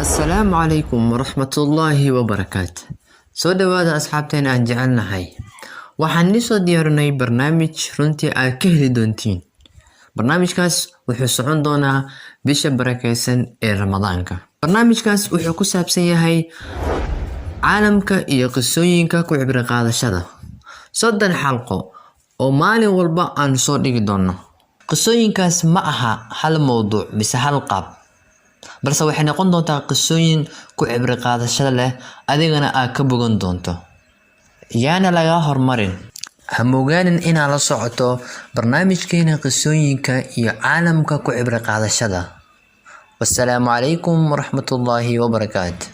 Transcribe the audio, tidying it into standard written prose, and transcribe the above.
Asalaamu calaykum waraxmatullaahi wabarakaatu. Soo dhawaada asxaabteena aan jecelnahay. Waxaan nii soo diyaarinay barnaamij runtii aad ka heli doontiin. Barnaamijkaas wuxuu socon doonaa bisha barakeysan ee Ramadaanka. Barnaamijkaas wuxuu ku saabsan yahay caalamka iyo qisooyinka ku cibro qaadashada. 30 xalqo oo maalin walba aan soo dhigi doono. Qisooyinkaas ma aha hal mowduuc mise hal qaab, balse waxay noqon doontaa qisooyin ku cibro qaadashada leh, adigana aad ka bogan doonto. Yaana lagaa hormarin. Ha moogaanin inaad la socoto barnaamijkeena qisooyinka iyo caalamka ku cibro qaadashada. Wassalaamu calaykum waraxmatullaahi wabarakaatu.